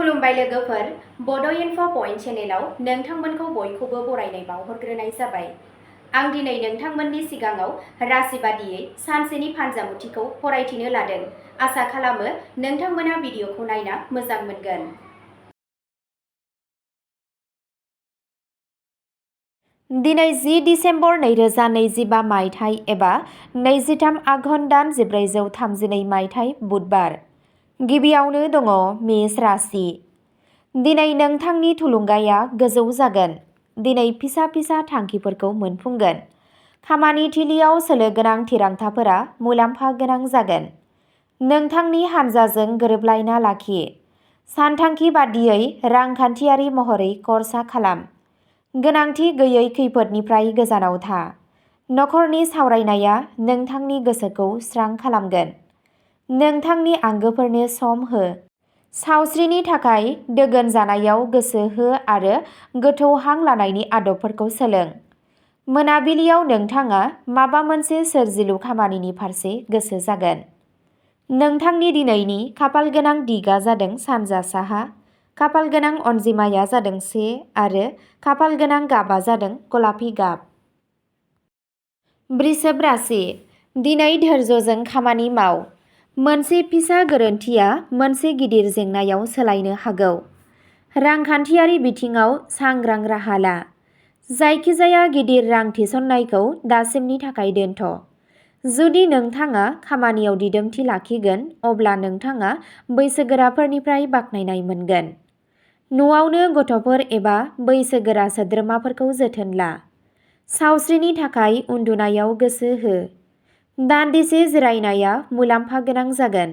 खुलुमबाय लोगोफोर, बड इनफ' पइन्ट चेनेलाव नोंथांमोनखौ बयखौबो बरायनाय बावहरग्रोनाय जाबाय। आं दिनै नोंथांमोननि सिगाङाव राशि बादियै सानसेनि फानजामुथिखौ फरायथिनो लादों। आसा खालामो नोंथांमोना भिडिअखौ नायना मोजां मोनगोन। दिनै 10 डिसेम्बर 2025 मायथाइ एबा 23 आघन दान 1432 मायथाइ बुधबार। गिबियावनो दङ मेष राशि। दिनै नोंथांनि थुलुंगाया गोजौ जागोन। दिनै फिसा फिसा थांखिफोरखौ मोनफुंगोन। खामानि थिलियाव सोलो गोनां थिरांथाफोरा मुलाम्फा गोनां जागोन। नोंथांनि हानजाजों गोरोबलायना लाखि। सानथांखि बादियै रांखान्थियारि महरै खरसा खालाम। गोनांथि गैयै खैफोदनिफ्राय गोजानाव था। नखरनि सावरायनाया नोंथांनि गोसोखौ स्रां खालामगोन। नोंथांनि आंगोफोरनो सम हो। सावस्रिनि थाखाय दोगोन जानायाव गोसो हो आरो गोथौ हां लानायनि आदबफोरखौ सोलों। मोनाबिलियाव नोंथाङा माबा मोनसे सोरजिलु खामानिनि फारसे गोसो जागोन। नोंथांनि दिनैनि खाफालगोनां दिगा जादों सानजा साहा। खाफालगोनां अनजिमाया जादों 1 आरो खाफालगोनां गाबा जादों गलापि गाब। बृषभ राशि। दिनै धैर्यजों खामानि माव। मोनसे फिसा गोरोन्थिया मोनसे गिदिर जेंनायाव सोलायनो हागौ। रांखान्थियारि बिथिङाव सांग्रां राहा ला। जायखिजाया गिदिर रां थिसननायखौ दासिमनि थाखाय दोनथ'। जुदि नोंथाङा खामानियाव दिदोमथि लाखिगोन अब्ला नोंथाङा बैसोगोराफोरनिफ्राय बाख्नायनाय मोनगोन। न'आवनो गथ'फोर एबा बैसोगोरा सोद्रोमाफोरखौ जोथोन ला। सावस्रिनि थाखाय उन्दुनायाव गोसो हो। दान्दिसे जिरायनाया मुलाम्फा गोनां जागोन।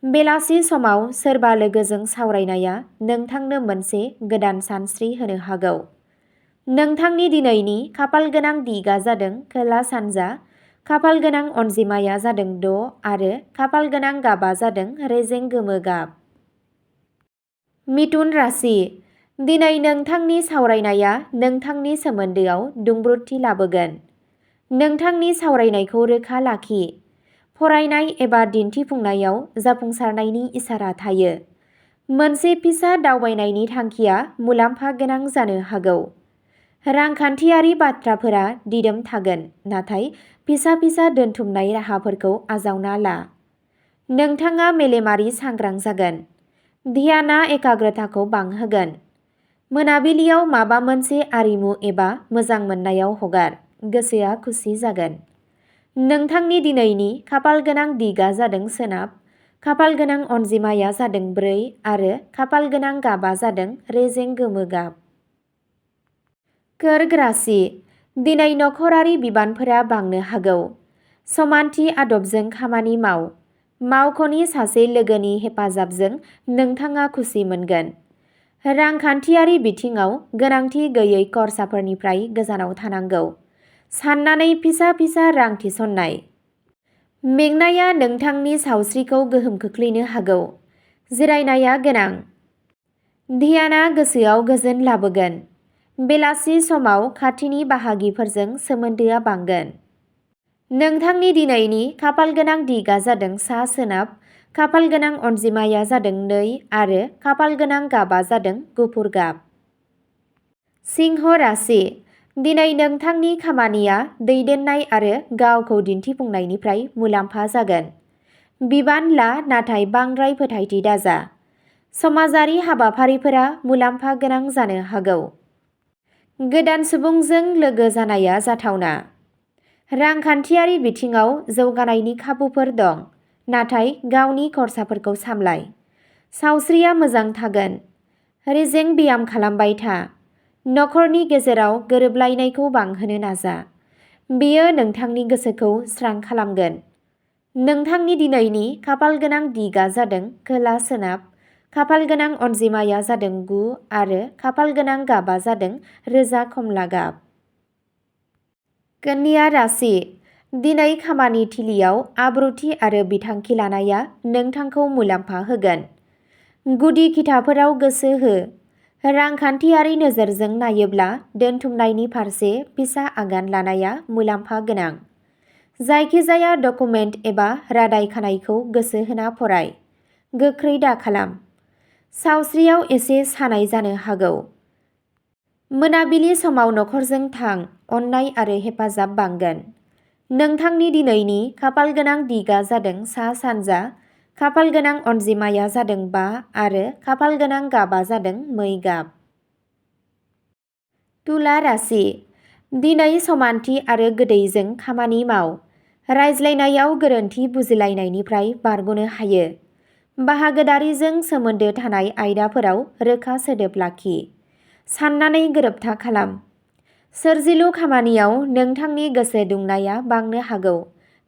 बेलासि समाव सोरबा लोगोजों सावरायनाया नोंथांनो मोनसे गोदान सानस्रि होनो हागौ। नोंथांनि दिनैनि खाफालगोनां दिगा जादों खोला सानजा। खाफालगोनां अनजिमाया जादों 6 आरो खाफालगोनां गाबा जादों रेजें गोमो गाब। मिथुन राशि। दिनै नोंथांनि सावरायनाया नोंथांनि सोमोन्दोआव दुंब्रुदथि लाबोगोन। नोंथांनि सावरायनायखौ रोखा लाखि। फरायनाय एबा दिन्थिफुंनायाव जाफुंसारनायनि इसारा थायो। मोनसे फिसा दावबायनायनि थांखिया मुलाम्फा गोनां जानो हागौ। रांखान्थियारि बाथ्राफोरा दिदोम थागोन, नाथाय फिसा फिसा दोनथुमनाय राहाफोरखौ आजावना ला। नोंथाङा मेलेमारि सांग्रां जागोन। ध्यानआ एकाग्रताखौ बांहोगोन। मोनाबिलियाव माबा मोनसे आरिमु एबा मोजां मोननायाव हगार। गोसोआ खुसि जागोन। नोंथांनि दिनैनि खाफालगोनां दिगा जादों सोनाब। खाफालगोनां अनजिमाया जादों 4 आरो खाफालगोनां गाबा जादों रेजें गोमो गाब। कर्क राशि। दिनै नखरारि बिबानफोरा बांनो हागौ। समानथि आदबजों खामानि माव। मावख'नि सासे लोगोनि हेफाजाबजों नोंथाङा खुसि मोनगोन। रांखान्थियारि बिथिङाव गोनांथि गैयै खरसाफोरनिफ्राय गोजानाव थानांगौ। साननानै फिसा फिसा रां थिसननाय। मेंनाया नोंथांनि सावस्रिखौ गोहोम खोख्लैनो हागौ। जिरायनाया गोनां। ध्यानआ गोसोआव गोजोन लाबोगोन। बेलासि समाव खाथिनि बाहागिफोरजों सोमोन्दोआ बांगोन। नोंथांनि दिनैनि खाफालगोनां दिगा जादों सा सोनाब। खाफालगोनां अनजिमाया जादों 2 आरो खाफालगोनां गाबा जादों गुफुर गाब। सिंह राशि। दिनै नोंथांनि खामानिया दैदेननाय आरो गावखौ दिन्थिफुंनायनिफ्राय मुलाम्फा जागोन। बिबान ला नाथाय बांद्राय फोथायथि दाजा। समाजारि हाबाफारिफोरा मुलाम्फा गोनां जानो हागौ। गोदान सुबुंजों लोगो जानाया जाथावना। रांखान्थियारि बिथिङाव जौगानायनि खाबुफोर दं, नाथाय गावनि खरसाफोरखौ सामलाय। सावस्रिया मोजां थागोन। रेजें ब्याम खालामबाय था। नखरनि गेजेराव गोरोबलायनायखौ बांहोनो नाजा। बेयो नोंथांनि गोसोखौ स्रां खालामगोन। नोंथांनि दिनैनि खाफालगोनां दिगा जादों खोला सोनाब। खाफालगोनां अनजिमाया जादों 9 आरो खाफालगोनां गाबा जादों रोजा खमला गाब। कन्या राशि। दिनै खामानि थिलियाव आब्रुथि आरो बिथांखि लानाया नोंथांखौ मुलाम्फा होगोन। गुदि खिथाफोराव गोसो हो। रांखान्थियारि नोजोरजों नायोब्ला दोनथुमनायनि फारसे फिसा आगान लानाया मुलाम्फा गोनां। जायखिजाया डकुमेन्ट एबा रादाय खानायखौ गोसो होना फराय। गोख्रै दाखालाम। सावस्रियाव एसे सानाय जानो हागौ। मोनाबिलि समाव नखरजों थां, अननाय आरो हेफाजाब बांगोन। नोंथांनि दिनैनि खाफालगोनां दिगा जादों सा-सानजा, खाफालगोनां अनजिमाया जादों 5 आरो खाफालगोनां गाबा जादों मै गाब। तुला राशि। दिनै समानथि आरो गोदैजों खामानि माव। रायज्लायनायाव गोरोन्थि बुजिलायनायनिफ्राय बारग'नो हायो। बाहागोदारिजों सोमोन्दो थानाय आयदाफोराव रोखा सोदोब लाखि। साननानै गोरोबथा खालाम। सोरजिलु खामानियाव नोंथांनि गोसो दुंनाया बांनो हागौ।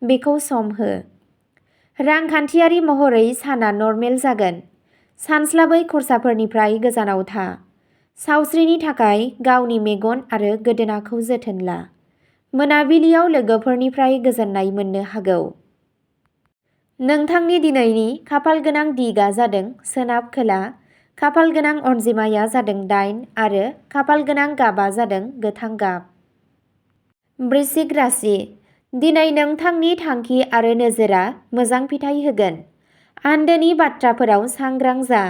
बेखौ सम हो। रांखान्थियारि महरै साना नर्मेल जागोन। सानस्लाबै खरसाफोरनिफ्राय गोजानाव था। सावस्रिनि थाखाय गावनि मेगन आरो गोदोनाखौ जोथोन ला। मोनाबिलियाव लोगोफोरनिफ्राय गोजोननाय मोननो हागौ। नोंथांनि दिनैनि खाफालगोनां दिगा जादों सोनाब खोला, खाफालगोनां अनजिमाया जादों 8 आरो खाफालगोनां गाबा जादों गोथां गाब। वृश्चिक राशि। दिनै नोंथांनि थांखि आरो नोजोरा मोजां फिथाय होगोन। आन्दोनि बाथ्राफोराव सांग्रां जा।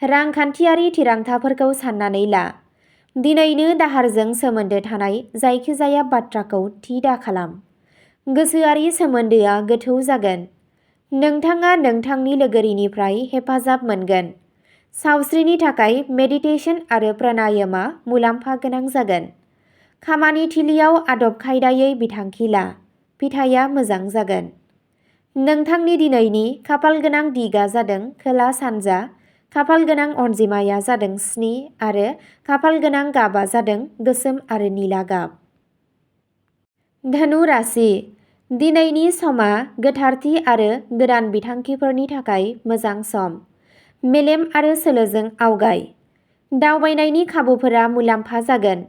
रांखान्थियारि थिरांथाफोरखौ साननानै ला। दिनैनो दाहारजों सोमोन्दो थानाय जायखिजाया बाथ्राखौ थि दाखालाम। गोसोआरि सोमोन्दोआ गोथौ जागोन। नोंथाङा नोंथांनि लोगोरिनिफ्राय हेफाजाब मोनगोन। सावस्रिनि थाखाय मेडिटेशन आरो प्राणायामआ मुलाम्फा गोनां जागोन। खामानि थिलियाव आदब खायदायै बिथांखि ला। फिथाइया मोजां जागोन। नोंथांनि दिनैनि खाफालगोनां दिगा जादों खोला-सानजा, खाफालगोनां अनजिमाया जादों 7 आरो खाफालगोनां गाबा जादों गोसोम आरो निला गाब। धनु राशि। दिनैनि समा गोथारथि आरो गोदान बिथांखिफोरनि थाखाय मोजां सम। मेलेम आरो सोलोजों आवगाय। दावबायनायनि खाबुफोरा मुलाम्फा जागोन।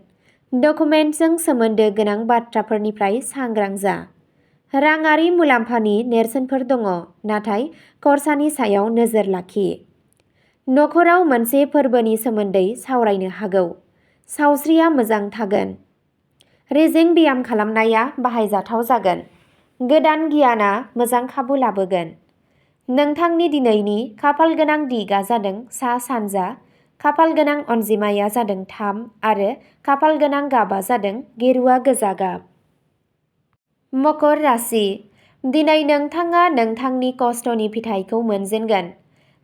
डकुमेन्टजों सोमोन्दो गोनां बाथ्राफोरनिफ्राय सांग्रां जा। राङारि मुलाम्फानि नेरसोनफोर दङ, नाथाय खरसानि सायाव नोजोर लाखि। नखराव मोनसे फोरबोनि सोमोन्दै सावरायनो हागौ। सावस्रिया मोजां थागोन। रेजें ब्याम खालामनाया बाहायजाथाव जागोन। गोदान गियानआ मोजां खाबु लाबोगोन। नोंथांनि दिनैनि खाफालगोनां दिगा जादों सा-सानजा, खाफालगोनां अनजिमाया जादों 3 आरो खाफालगोनां गाबा जादों गेरुआ गोजा गाब। मकर राशि। दिनै नोंथाङा नोंथांनि खस्थ'नि फिथाइखौ मोनजेनगोन।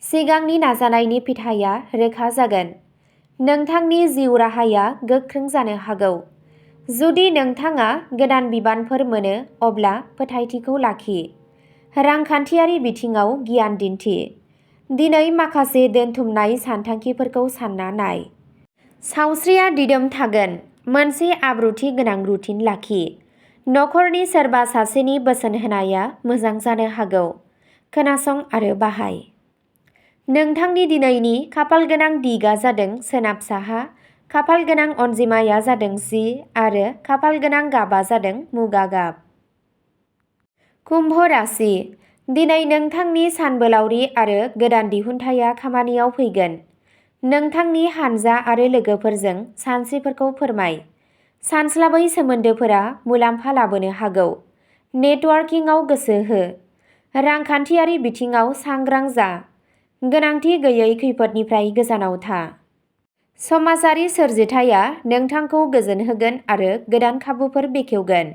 सिगांनि नाजानायनि फिथाइया रोखा जागोन। नोंथांनि जिउ राहाया गोख्रों जानो हागौ। जुदि नोंथाङा गोदान बिबानफोर मोनो अब्ला फोथायथिखौ लाखि। रांखान्थियारि बिथिङाव गियान दिन्थि। दिनै माखासे दोनथुमनाय सानथांखिफोरखौ सानना नाय। सावस्रिया दिदोम थागोन। मोनसे आब्रुथि गोनां रुटिन लाखि। नखरनि सोरबा सासेनि बोसोन होनाया मोजां जानो हागौ। खोनासं आरो बाहाय। नोंथांनि दिनैनि खाफालगोनां दिगा जादों सोनाब-साहा, खाफालगोनां अनजिमाया जादों 10 आरो खाफालगोनां गाबा जादों मुगा गाब। कुम्भ राशि। दिनै नोंथांनि सानबोलावरि आरो गोदान दिहुनथाइया खामानियाव फैगोन। नोंथांनि हानजा आरो लोगोफोरजों सानस्रिफोरखौ फोरमाय। सानस्लाबै सोमोन्दोफोरा मुलाम्फा लाबोनो हागौ। नेटवार्किंआव गोसो हो। रांखान्थियारि बिथिङाव सांग्रां जा। गोनांथि गैयै खैफोदनिफ्राय गोजानाव था। समाजारि सोरजिथाइया नोंथांखौ गोजोन होगोन आरो गोदान खाबुफोर बेखेवगोन।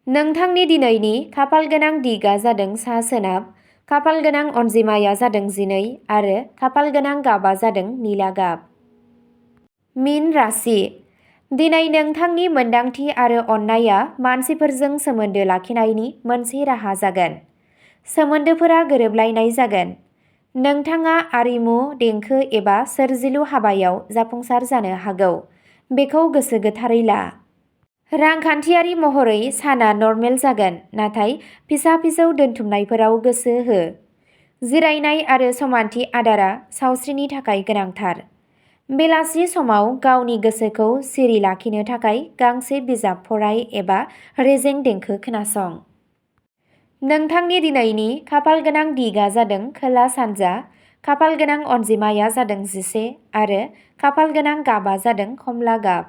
नोंथांनि दिनैनि खाफालगोनां दिगा जादों सा-सोनाब, खाफालगोनां अनजिमाया जादों 12 आरो खाफालगोनां गाबा जादों निला गाब। मीन राशि। दिनै नोंथांनि मोनदांथि आरो अननायआ मानसिफोरजों सोमोन्दो लाखिनायनि मोनसे राहा जागोन। सोमोन्दोफोरा गोरोबलायनाय जागोन। नोंथाङा आरिमु, देंखो एबा सोरजिलु हाबायाव जाफुंसार जानो हागौ। बेखौ गोसो गोथारै ला। रांखान्थियारि महरै साना नर्मेल जागोन, नाथाय फिसा-फिसौ दोनथुमनायफोराव गोसो हो। जिरायनाय आरो समानथि आदारा सावस्रिनि थाखाय गोनांथार। बेलासि समाव गावनि गोसोखौ सिरि लाखिनो थाखाय गांसे बिजाब फराय एबा रेजें देंखो खोनासं। नोंथांनि दिनैनि खाफालगोनां दिगा जादों खोला-सानजा, खाफालगोनां अनजिमाया जादों 11 आरो खाफालगोनां गाबा जादों खमला गाब।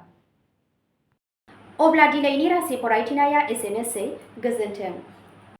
अब्ला दिनैनि राशि फरायथिनाया एसेनोसै। गोजोन्थों।